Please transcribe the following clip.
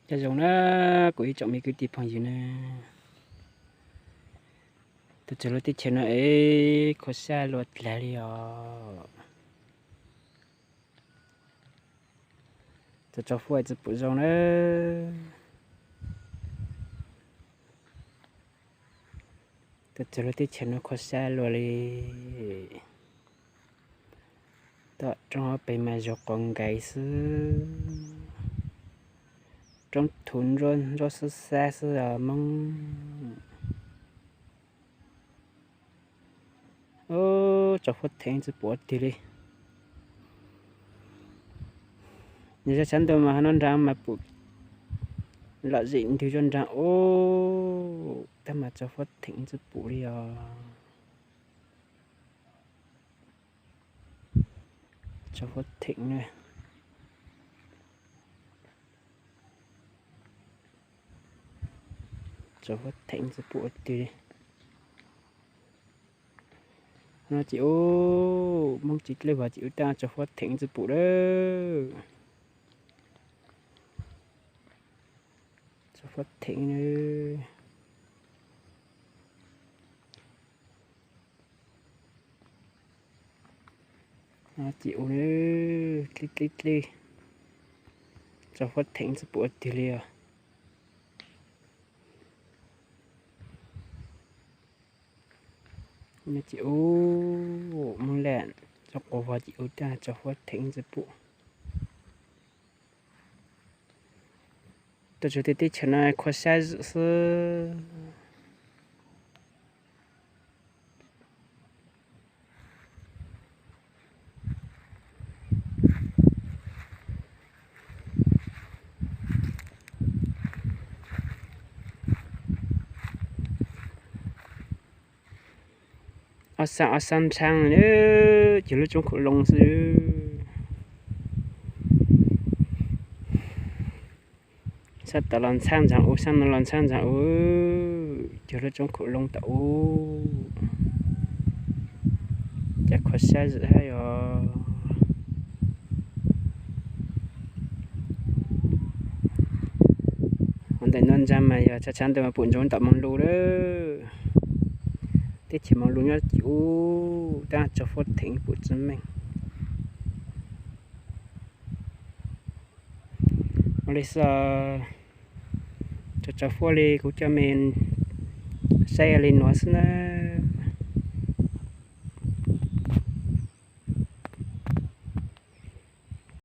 Nyob zoo na kuv ib tsoom me kwv tij phooj ywg na, tuaj txog lub teb chaws no es kho siab luaj dlag li os. Txog tsob huab tsis pum zoo na. Tuaj txog lub teb chaws no kho siab luaj li. Tom roob pem mas zoo quav nkaus xwb, roob thuv ntsuab xwb xab xwb os Hmoob. Tsob huab theem tsis pum tiag li. Nws zaj tshav ntuj mas ho noj nrag mas pum lom zem ntws zoj nrag ub, tab mas tsob huab theem tsis pum li os. Tsob huab theem na. Tsob huab theem tsis pum tiag li. No ces ub, Hmoob tsis dlej vog ces ub tab tsob huab theem tsis pum lawm. Tsob huab theem na. Ces ub, dlej dlej dlej, tsob huab theem tsis pum tiag li os. Ces ub, Hmoob lam tsob quav vog ces ub tab tsob huab theem tsis pum. Tuaj txog tej teb chaws no kho siab zwm xwb. Ob xab ob xab ntshab, ces lub roob khaum loo xwb. Sab tom los ntxhab ntxaag ub, sab no los ntxhab ntxaag ub, ces lub roob khaum loo tom ub. Cas kho siab zwm hab os. Ua ntej no ntag mas yog tshav tshav ntuj mas pum ntsoov tom Moos Lus lawm. Teb chaws Moos Lus nyob tim ub, tab tsob huab theem pum tsis meej. Ua li xwb, tsob huab li kuv coj mej saib li nuav xwb na.